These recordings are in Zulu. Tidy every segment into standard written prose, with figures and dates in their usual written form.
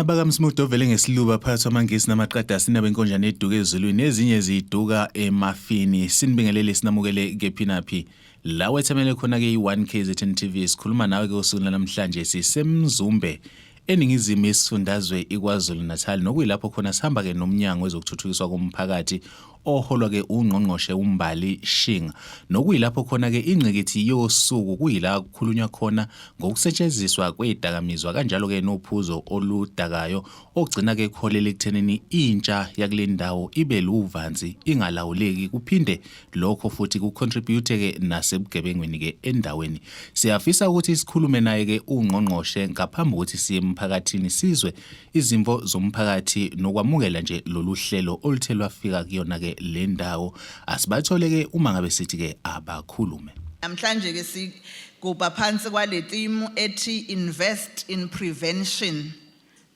AbakaMsmude ovele ngesiluba phakathi kwamaNgisi namaqadasi nabenkonjane eduka ezulwini, ezinye ziduka emafini. Sinibingelele, sinamukele kephi naphi la wethamele khona-ke i-1 KZN TV. Sikhuluma nawe-ke usuku namhlanje siseMzumbe, eningizimu yesifundazwe iKwaZulu Natal, nokuyilapho khona sihamba-ke nomnyango wezokuthuthukiswa komphakathi oholwa-ke ungqongqoshe uMbali Shinga, nokuyilapho khona-ke ingqikithi yosuku kuyila kukhulunywa khona ngokusetshenziswa kwezidakamizwa kanjalo-ke nophuzo oludakayo, okugcina-ke kuholela ekuthenini intsha yakule ndawo ibe luvanzi, ingalawuleki, kuphinde lokho futhi kucontribute-ke nasebugebengwini-ke endaweni. Siyafisa ukuthi sikhulume naye-ke ungqongqoshe ngaphambi kokuthi siye emphakathini, sizwe izimvo zomphakathi nokwamukela nje lolu hlelo oluthe lwafika kuyona-ke le ndawo. Asibathole-ke uma ngabe sithi-ke abakhulume. Namhlanje ke sigubha phansi kwale theme ethi "Invest in prevention,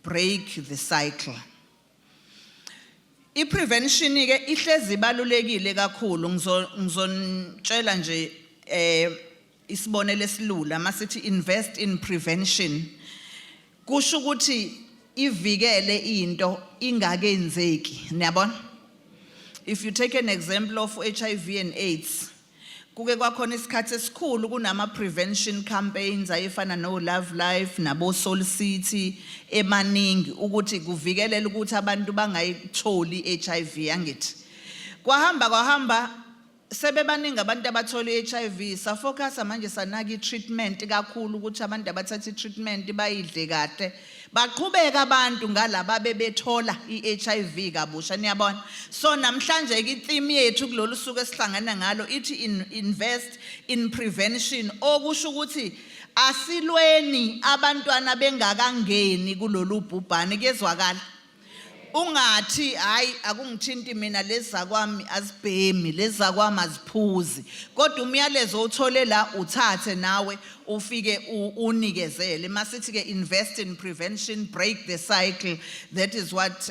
break the cycle". I-prevention ke ihlezi ibalulekile kakhulu. Ngizonitshela nje isibonelo esilula. Masithi invest in prevention, kusho ukuthi ivikele into ingakenzeki, niyabona? If you take an example of HIV and AIDS, kuke kwakhona isikhathi esikhulu kunama prevention campaigns ayefana no Love Life nabo Soul City emaningi ukuthi kuvikelele ukuthi abantu bangayitholi HIV, angithi? Kwahamba kwahamba, sebebaningi abantu abathola i-HIV, safocusa manje sanaka i-treatment kakhulu, ukuthi abantu abathatha i-treatment bayidle kahle. Baqhubeka abantu ngalaba bebethola i-HIV kabusha, niyabona? So namhlanje ke i-theme yethu kulolu suku esihlangana ngalo ithi invest in prevention, okusho ukuthi asilweni abantwana bengakangeni kulolu bhubhane. Kuyezwakala? Ungathi, "Hayi, akungithinti mina, lezi zakwami azibhemi, lezi zakwami aziphuzi," kodwa umyalezo uthole la, uthathe nawe ufike unikezele. Masithi ke invest in prevention, break the cycle. That is what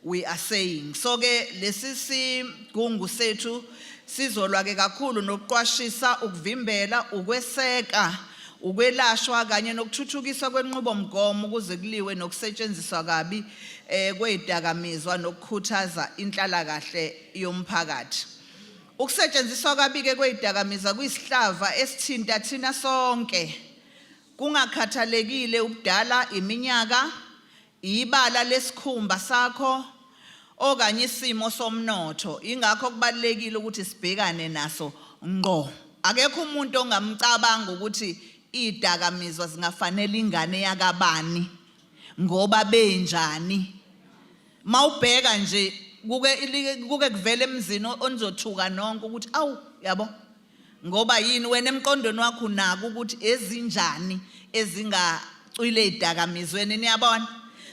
we are saying. So ke lesi sigungu sethu sizolwa ke kakhulu nokuqwashisa, ukuvimbela, ukweseka, ukwelashwa kanye nokuthuthukiswa kwenqubomgomo ukuze kuliwe nokusetshenziswa kabi kwezidakamizwa nokukhuthaza inhlalakahle yomphakathi. Ukusetshenziswa kabi ke kwezidakamizwa kuyisihlava esithinta thina sonke, kungakhathalekile ubudala, iminyaka, ibala lesikhumba sakho okanye isimo somnotho. Ingakho kubalulekile ukuthi sibhekane naso ngqo. Akekho umuntu ongamcabanga ukuthi idakamizwa zingafanele ingane yakabani ngoba benjani. Mawubheka nje kuke kuvele emzini onizothuka nonke ukuthi awu, yabo, ngoba yini? Wena emqondweni wakho unako ukuthi ezinjani ezingacwile ezidakamizweni, niyabona?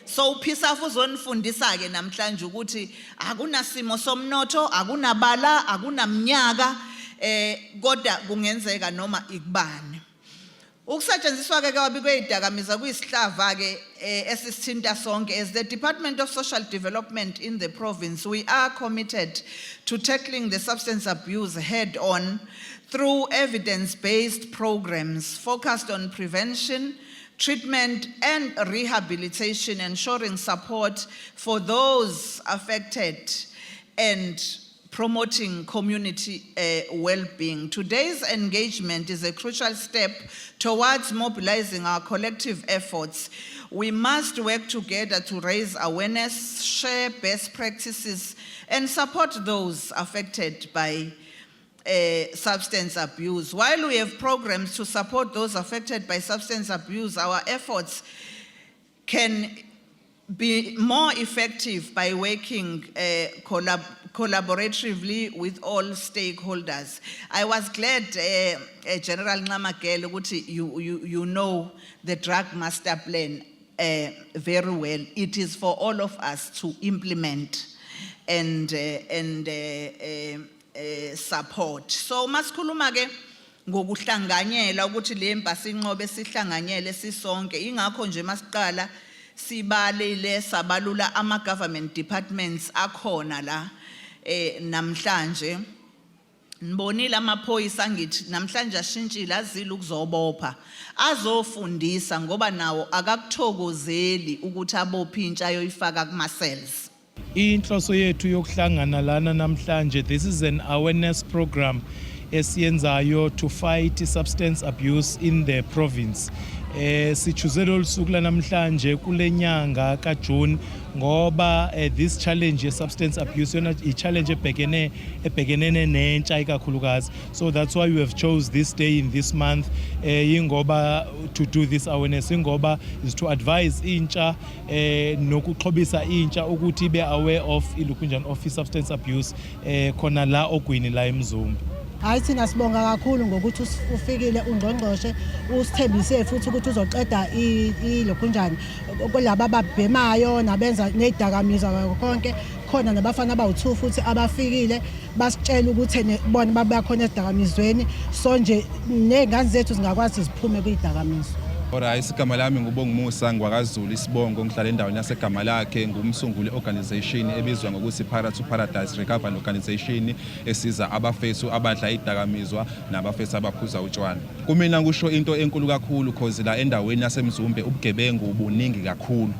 So uPSAF uzonifundisa ke namhlanje ukuthi akunasimo somnotho, akunabala, akunaminyaka, kodwa kungenzeka noma ikubani. Ukusetshenziswa ke kabi kwezidakamizwa kuyisihlava ke esisithinta sonke. As the Department of Social Development in the province, we are committed to tackling the substance abuse head on through evidence-based programs focused on prevention, treatment and rehabilitation, ensuring support for those affected and promoting community well-being. Today's engagement is a crucial step towards mobilizing our collective efforts. We must work together to raise awareness, share best practices, and support those affected by substance abuse. While we have programs to support those affected by substance abuse, our efforts can be more effective by working collaboratively with all stakeholders. I was glad, General Ngamagele, ukuthi you know the drug master plan very well. It is for all of us to implement and support. So masikhuluma ke ngokuhlanganyela ukuthi le mpi sinqobe sihlanganyele sisonke. Ingakho nje masiqala sibalile, sabalula ama government departments akhona la namhlanje. Nibonile amaphoyisa ngithi namhlanje ashintshile azile ukuzobopha azofundisa ngoba nawo akakuthokozeli ukuthi abophe intsha ayoyifaka kuma cells. Inhloso yethu yokuhlangana lana namhlanje, this is an awareness program esiyenzayo to fight substance abuse in the province. Sichoose lolu suku lanamhlanje kulenyanga kaJune ngoba this challenge ye substance abuse yona i challenge ebhekenene nentsha ikakhulukazi. So that's why we have chose this day in this month, ingoba to do this awareness, ingoba is to advise intsha nokuxhobisa intsha ukuthi ibe aware of ilukunjani of substance abuse khona la ogwini la eMzumbe. Hayi, thina sibonga kakhulu ngokuthi ufikile ungqongqoshe, usithembise futhi ukuthi uzoqeda ilokhunjani kulaba ababhemayo nabenza nezidakamizwa konke. Khona nabafana abawu-2 futhi abafikile basitshela ukuthi bona babakhona ezidakamizweni, so nje ney'ngane zethu zingakwazi ziphume kuy'dakamizwa. Alright, igama lami nguBongumusa ngwakaZulu isibongo, ngihlala endaweni yasegama lakhe, ngumsunguli organization ebizwa ngokuthi Para to Paradise Recovery Organization esiza abafethu abadla idakamizwa nabafethu abaphuza utshwala. Kumina kusho into enkulu kakhulu cause la endaweni yaseMzumbe ubugebengu buningi kakhulu.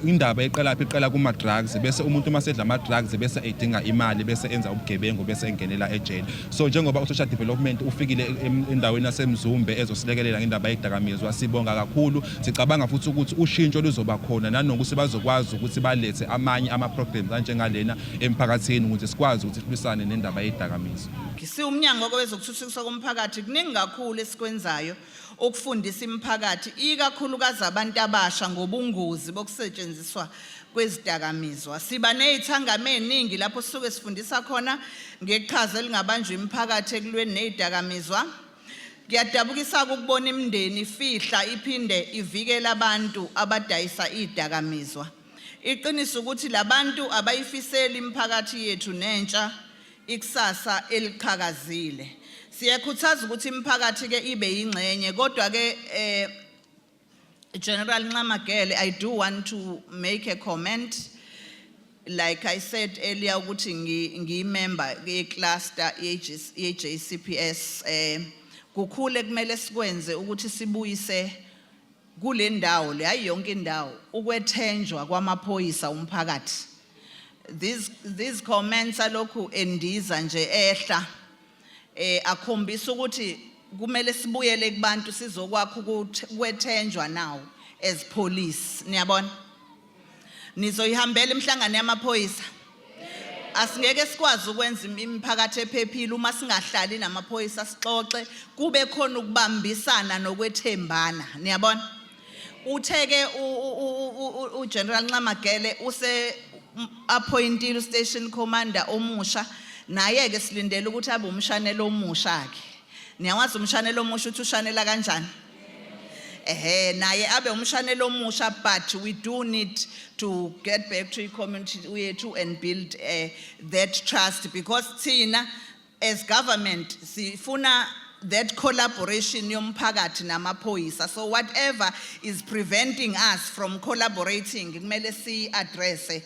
Indaba iqala lapha, iqala kuma drugs, bese umuntu uma sedla ama drugs bese edinga imali, bese enza ubugebengu, bese engenela ejele. So njengoba u-social development ufikile endaweni yaseMzumbe ezosilekelela ngendaba yedakamizwa, sibonga kakhulu. Sicabanga futhi ukuthi ushintsho luzoba khona nanokuthi bazokwazi ukuthi balethe amanye ama-programs anjengalena emphakathini ukuze sikwazi ukuthi silwisane nendaba yedakamizwa. Siwumnyango wezokuthuthukiswa komphakathi, kuningi kakhulu esikwenzayo ukufundisa imiphakathi, ikakhulukazi abantu abasha, ngobungozi bokusetshenziswa kwezidakamizwa. Siba nezithangami eziningi lapho sisuke sifundisa khona ngeqhaza elingabanjwa imiphakathi ekulweni nezidakamizwa. Kuyadabukisa ukubona imindeni ifihla iphinde ivikele abantu abadayisa izidakamizwa. Iqiniso ukuthi labantu abayifiseli imiphakathi yethu nentsha ikusasa eliqhakazile. Siyakhuthaza ukuthi imiphakathi ke ibe yingxenye, kodwa ke General Nxamagele, I do want to make a comment. Like I said earlier ukuthi ngiyimember ye-cluster ye-JCPS, kukhule kumele sikwenze ukuthi sibuyise kule ndawo le, hayi yonke indawo, ukwethenjwa kwamaphoyisa umphakathi. These comments alokhu endiza nje ehla akhombisa ukuthi kumele sibuyele kubantu sizokwakha ukwethenjwa now as police. Niyabona, nizoyihambela imihlangano yamaphoyisa. Asingeke sikwazi ukwenza imiphakathi ephephile uma singahlali namaphoyisa, sixoxe, kube khona ukubambisana nokwethembana. Niyabona, uthe-ke uGeneral Nxamagele use appointile ustation commander omusha, naye-ke silindele ukuthi abe umshanelo omusha-ke. Niyawazi umshanelo omusha ukuthi ushanela kanjani? Ehe, naye abe umshanelo omusha, but we do need to get back to i-community yethu and build that trust, because thina as government sifuna that collaboration yomphakathi namaphoyisa. So whatever is preventing us from collaborating kumele si-addresse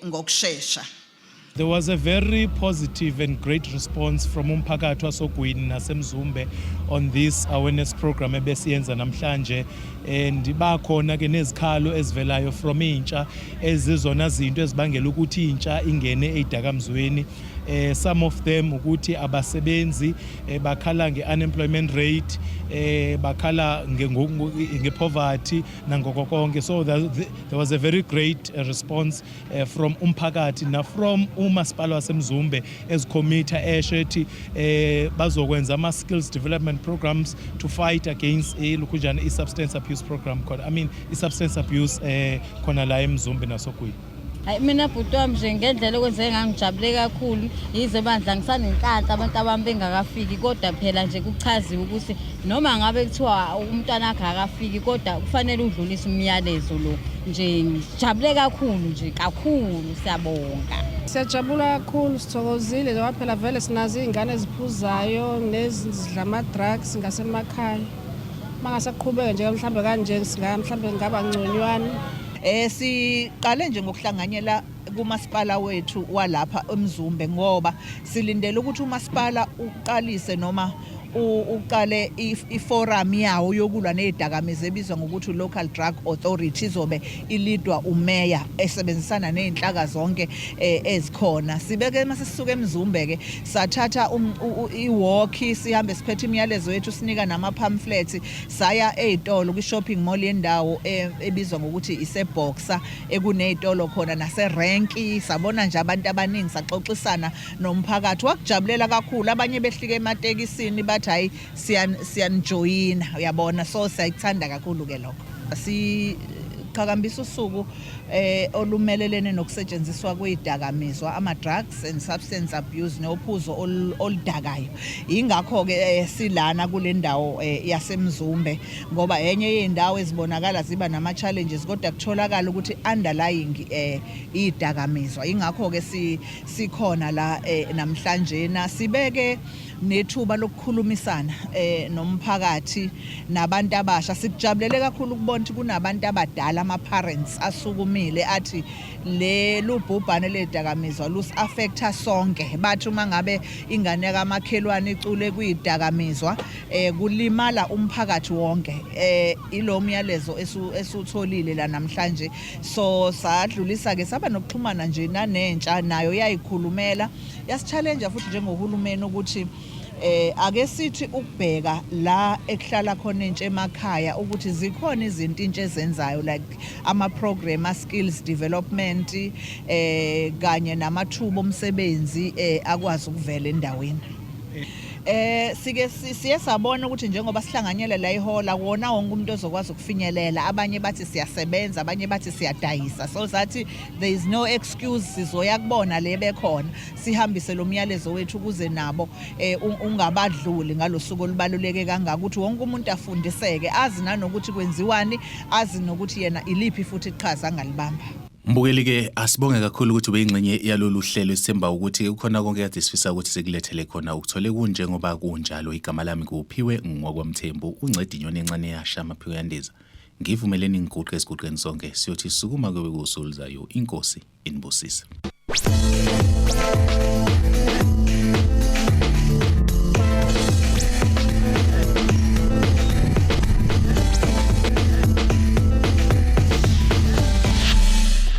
ngokushesha. There was a very positive and great response from umphakathi wasogwini nasemzumbe on this awareness program ebesiyenza namhlanje, and bakhona ke nezikhalo ezivelayo from intsha ezizona zinto ezibangela ukuthi intsha ingene ezidakamizweni. Some of them ukuthi abasebenzi, bakhala nge-unemployment rate, bakhala nge-poverty nangoko konke. So there was a very great response from umphakathi na from umasipala wasemzumbe ezikhomitha esho ethi bazokwenza ama skills development programs to fight against ilukhunjana i-substance abuse program khona, I mean i-substance abuse khona la eMzumbe nasogwini. Hayi, mina bhuti wami nje, ngendlela okwenzeke ngangijabule kakhulu, yize bandla ngisanenhlanhla abantu abami bengakafiki, kodwa phela nje kuchaziwe ukuthi noma ngabe kuthiwa umntwana akhe akafiki, kodwa kufanele udlulise umyalezo lo. Nje ngijabule kakhulu nje kakhulu, siyabonga. Siyajabula kakhulu, sithokozile njengoba phela vele sinazo iy'ngane eziphuzayo nezidla ama-drugs ngasemakhaya. Uma ngasaqhubeka nje mhlawumbe kanje, mhlawumbe ngaba ngconywana. Siqale nje ngokuhlanganyela kumasipala wethu walapha eMzumbe, ngoba silindele ukuthi umasipala uqalise noma uqale iforum yawo yokulwa nezidakamizwa ebizwa ngokuthi Local Drug Authority, izobe ilidwa umeya esebenzisana nezinhlaka zonke ezikhona. Sibeke mase sisuka eMzumbe ke sathatha i-walk, sihambe siphethe imiyalezo yethu, sinika nama pamphlets, saya ezitolo kwi-shopping mall yendawo ebizwa ngokuthi iseBoxer, ekunezitolo khona naserenki. Sabona nje abantu abaningi, saxoxisana nomphakathi, wakujabulela kakhulu. Abanye behlike ematekisini bathi, "Hayi, siyanijoyina," uyabona. So siyayithanda kakhulu ke lokho. Siqhakambisa usuku olumelelene nokusetshenziswa kwezidakamizwa, ama drugs and substance abuse, nophuzo oludakayo. Ingakho ke silana kule ndawo yaseMzumbe, ngoba enye yezindawo ezibonakala ziba nama challenges, kodwa kutholakala ukuthi underlying idakamizwa. Ingakho ke si sikhona la namhlanje na sibeke nethuba lokukhulumisana nomphakathi nabantu abasha. Sikujabulele kakhulu ukubona ukuthi kunabantu abadala, ama parents asukumile athi le lubhubhane ledakamizwa lusi-affecta sonke. Bathi uma ngabe ingane yakamakhelwane icule kuyidakamizwa, kulimala umphakathi wonke. Ilo myalezo esutholile la namhlanje. So sadlulisa ke, saba nokuxhumana nje nanentsha, nayo yayikhulumela, yasi-challenge futhi njengohulumeni ukuthi ake sithi ukubheka la ekuhlala khona intsha emakhaya, ukuthi zikhona izinto intsha ezenzayo, like ama program a skills development kanye namathuba omsebenzi akwazi ukuvela endaweni. Sike siye sabona ukuthi njengoba sihlanganyele la ihola wona wonke umuntu ozokwazi ukufinyelela. Abanye bathi siyasebenza, abanye bathi siyadayisa, so sathi there is no excuse, sizoya kubona le bekhona, sihambise lo myalezo wethu ukuze nabo ungabadluli ngalosuku olubaluleke kangaka, ukuthi wonke umuntu afundiseke, azi nanokuthi kwenziwani, azi nokuthi yena iliphi futhi iqhaza angalibamba. Mbukeli ke, asibonge kakhulu ukuthi ubeyingxenye yalolu hlelo. Sithemba ukuthi kukhona konke kade sifisa ukuthi sikulethele khona ukuthole kunjengoba kunjalo. Igama lami kuphiwe ngwakwamthembu, unceda inyoni encane yasha amaphiko yandiza. Ngivumeleni ngiguqe esiguqeni sonke, siyothi sukuma kube kusuluzayo. Inkosi inibusise.